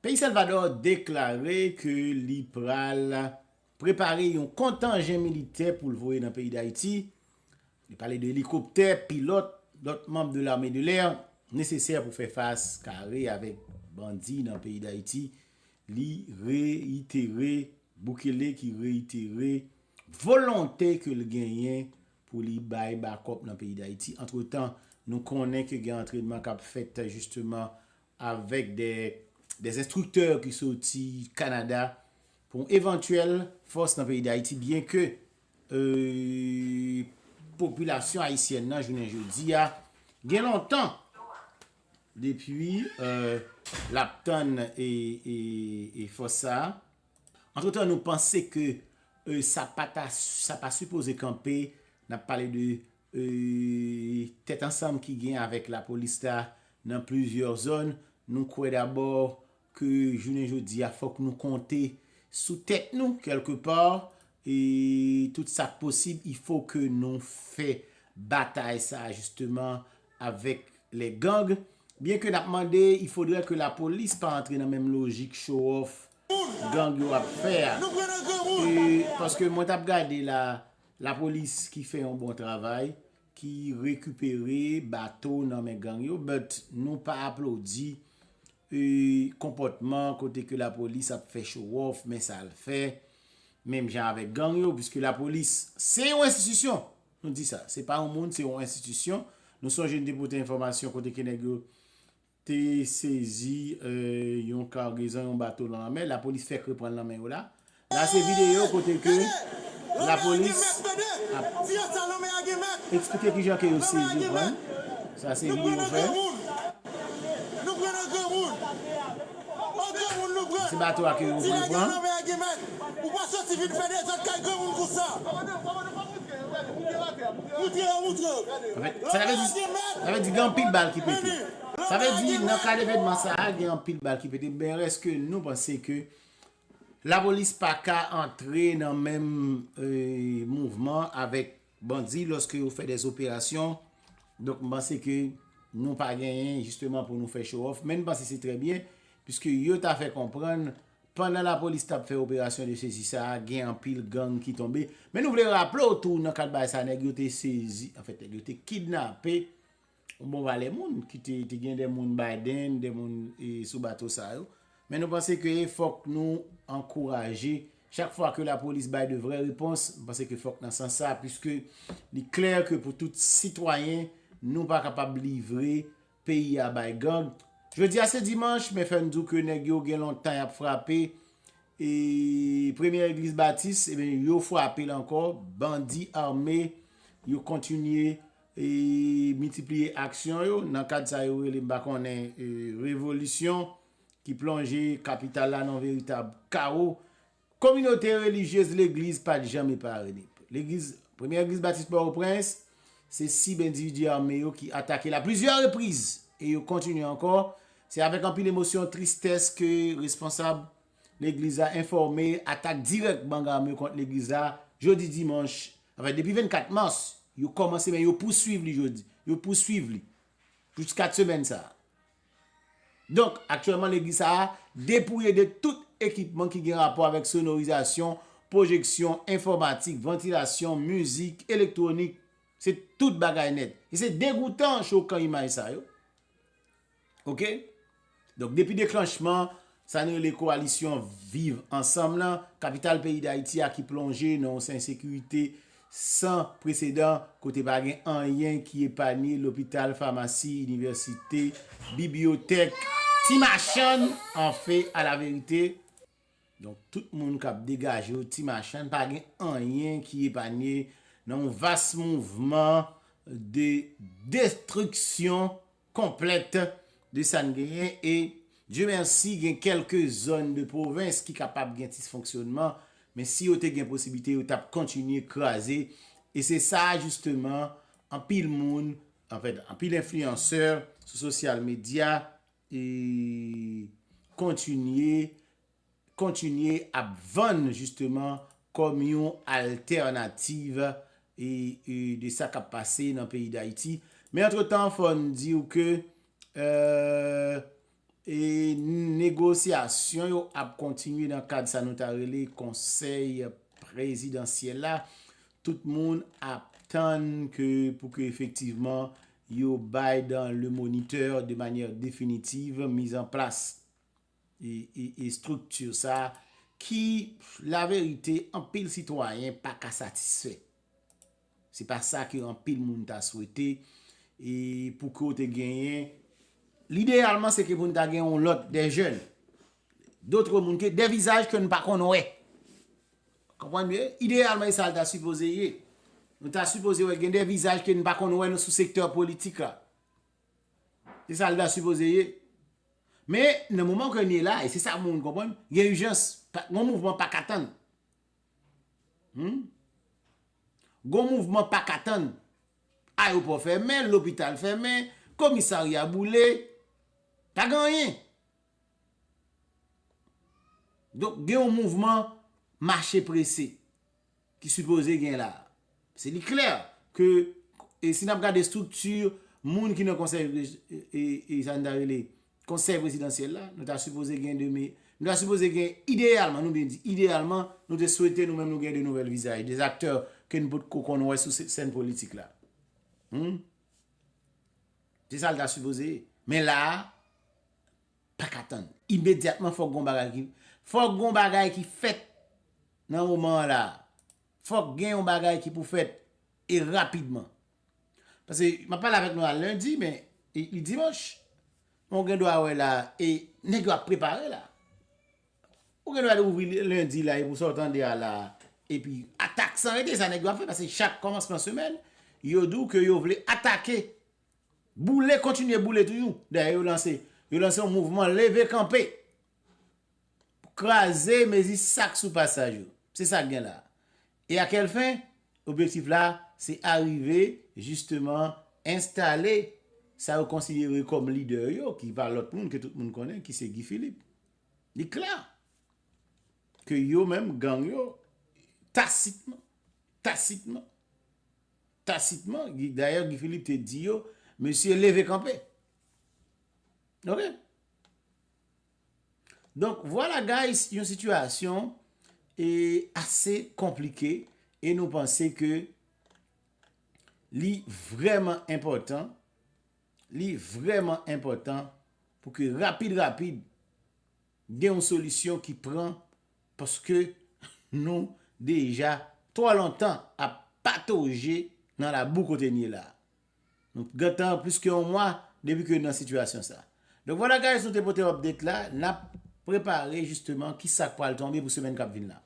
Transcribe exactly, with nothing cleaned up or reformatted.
Peyi Salvadò deklare ke li pral prepare yon kontenjan militè pou l voye nan peyi Dayiti. Li pale de elikoptè, pilòt, lòt manm de l'armée de l'air nesesè pou fè fas kare avèk bandi nan peyi Dayiti. Li reyitere, Bukele ki reyitere volonte ke l genyen pou li bay bakòp nan peyi Dayiti. Antretan, nou konnen ke gen antrènman k ap fèt jisteman avèk de, de enstriktè ki soti Kanada pou yon evantyèl fòs nan peyi Dayiti, byen ke euh, popilasyon ayisyèn nan jounen jodi a gen lontan depi euh, l ap tann e, e, e fòs sa a. Antretan, nou panse ke euh, sa pa ta, sa pa sipoze kanpe. N ap pale de euh, tèt ansanm ki gen avèk lapolis la nan plizyè zòn. Nou kwè dabò ke jounen jodi a, fòk nou konte sou tèt nou, kèlkepa, e tout sa k posib, il faut que nou fè batay sa a, jisteman, avèk les gangs. Byen ke n ap mande, il faudrait que lapolis pa antre nan menm lojik show off gang yo ap fè a. E, paske mwen t ap gade la, lapolis ki fè yon bon travay, ki rekipere bato nan men gang yo, but nou pa aplodi e, konpòtman kote ke lapolis ap fè show off, men sa l fè, menm jan avèk gang yo, piske lapolis se yon enstitisyon. Nou di sa, se pa yon moun, se yon enstitisyon. Nou sonje n te pote enfòmasyon kote ke nèg yo te sezi euh, yon kargezon, yon bato nan lanmè. Lapolis fèk reprann nan men yo la. La se videyo kote ke lapolis ap eksplike kijan ke yo sezi, konprann. Sa se videyo fè. Se bato a ke yo reprann. Ou pa soti vin fè dezòd kay granmoun konsa. Moutre yo, moutre yo. Anfèt, sa vle di, sa vle di gen anpil bal ki pete. Sa vle di, nan kad evènman sa a, gen anpil bal ki pete. Men èske nou panse ke lapolis pa ka antre nan menm euh, mouvman avèk bandi lòske yo fè dè operasyon? Donk, m panse ke nou pa genyen jisteman pou nou fè show off, men m panse se trè byen, piske yo ta fè konprann, pandan lapolis t ap fè operasyon de sezi sa a, gen anpil gang ki tonbe. Men nou vle raple w tou, nan kad bagay sa, nèg yo te sezi, anfèt, nèg yo te kidnape yon bon valè moun, ki te, te gen de moun Biden, de moun e, sou bato sa yo. Men nou panse ke fòk nou ankouraje, chak fwa ke lapolis bay de vrè repons, m panse ke fòk nan sans sa, piske li klè ke pou tout sitwayen, nou pa kapab livre peyi a bay gang. Jodi a se dimanch, men fè n di w ke nèg yo gen lontan y ap frape e premyè legliz batis, ebyen, yo frape l ankò. Bandi ame, yo kontinye e miltipliye aksyon yo. Nan kad sa yo rele, m pa konnen, e, revolisyon ki plonje kapital la nan veritab kawo. Kominote relijyez legliz pa t janm epare. Legliz, premyè legliz batis Pòtoprens, se sib endividi ame yo ki atake l a plizyè repriz e yo kontinye ankò. Se avèk anpil emosyon, tristès ke responsab legliz la enfòme atak dirèk bang ame yo kont legliz la jodi dimanch. Anfèt, depi vennkat mas, yo kòmanse, men yo pouswiv li jodi. Yo pouswiv li. Jis kat semèn sa a. Donk, aktyèlman, legliz sa a depouye de tout ekipman ki gen rapò avèk sonorizasyon, pwojeksyon, enfòmatik, vantilasyon, mizik, elektwonik. Se tout bagay nèt. E se degoutan, chokan imaj sa yo. Oke? Donk, depi deklanchman, sa n rele kowalisyon Viv Ansanm lan, kapital peyi Dayiti a ki plonje nan yon ensekirite san presedan, kote pa gen anyen ki epanye, lopital, famasi, inivèsite, bibliyotèk, ti machann, anfen, alaverite. Donk, tout moun k ap degaje yo, ti machann, pa gen anyen ki epanye nan yon vas mouvman de destriksyon konplèt de sa n genyen. E, Dye mèsi, gen kèlke zòn de pwovens ki kapab gen disfonksyonman, men si yo te gen posiblite, yo t ap kontinye kraze. E se sa, jisteman, anpil moun, anfèt, anpil enfliyansè sou sosyal medya e kontinye kontinye ap vann, jisteman, kòm yon altènativ e, e de sa k ap pase nan peyi Dayiti. Men antretan, fò n di w ke euh, E negosyasyon yo ap kontinye nan kad sa nou ta rele konsèy prezidansyèl la. Tout moun ap tann ke pou ke efektivman yo bay dans le Moniteur de manière définitive mise en place e, e, e strikti sa ki, laverite, anpil sitwayen pa ka satisfè. Se pa sa ke anpil moun ta swete e pou ke w te genyen. Lideyalman, se ke pou n ta gen yon lòt, de jèn, dotre moun, ke de vizaj ke n pa konn wè. Konprann byen? Ideyalman, e sa l ta sipoze ye. Nou ta sipoze wè gen de vizaj ke n pa konn wè nou sou sektè politik la. Se sa l ta sipoze ye. Men, nan moman ke n ye la, e se sa moun konprann, gen ijans, pa- yon mouvman pa ka tann. Hmm? Gon mouvman pa ka tann. Ayewopò fèmen, lopital fèmen, komisarya boule. Pa gen anyen. Donk, gen yon mouvman mache prese ki sipoze gen la. Se li klè ke, e si n ap gade estrikti moun ki nan konsèy, e, e, e sa n ta rele konsèy prezidansyèl la, nou ta sipoze gen de me, nou ta sipoze gen ideyalman, nou byen di ideyalman, nou te swete nou menm nou gen de nouvèl vizaj, de aktè ke n potko konn wè sou se- sèn politik la. Hmm? Se sa l ta sipoze ye. Men la a, pa ka tann. Imedyatman, fòk gon bagay ki, fòk gon bagay ki fèt nan moman an la. Fòk gen yon bagay ki pou fèt e rapidman. Paske m ap pale avèk nou a lendi, men li, li dimanch. Men w gen dwa wè la, e nèg yo ap prepare la. Ou gen dwa ouvri lendi la, e pou sa w tande a la, epi atak san rete, sa nèg yo ap fè, paske chak kòmansman semèn, yo di w ke yo vle atake, boule, kontinye boule toujou. Dayè, yo lanse, yo lanse yon mouvman leve kanpe pou kraze mezi sa k sou pasaj yo. Se sa k gen la. E a kèl fen? Objektif la, se arive, jisteman, enstale sa yo konsidere kòm lidè yo, ki pa lòt moun ke tout moun konnen, ki se Guy Philippe. Li klè ke yo menm, gang yo, tasitman, tasitman, tasitman, Guy- dayè Guy Philippe te di yo, mesye, leve kanpe. Ok? Donk, vwala, guys, yon sitiyasyon e ase konplike e nou panse ke li vrèman enpòtan, li vrèman enpòtan pou ke rapid, rapid, gen yon solisyon ki pran, paske nou deja twò lontan ap patoje nan labou kote n ye la. Nou gentan plis ke yon mwa depi ke nan sitiyasyon sa. Donk, vwala, guys, nou te pote update la, n ap prepare jisteman ki sa k pral tonbe pou semèn k ap vin la.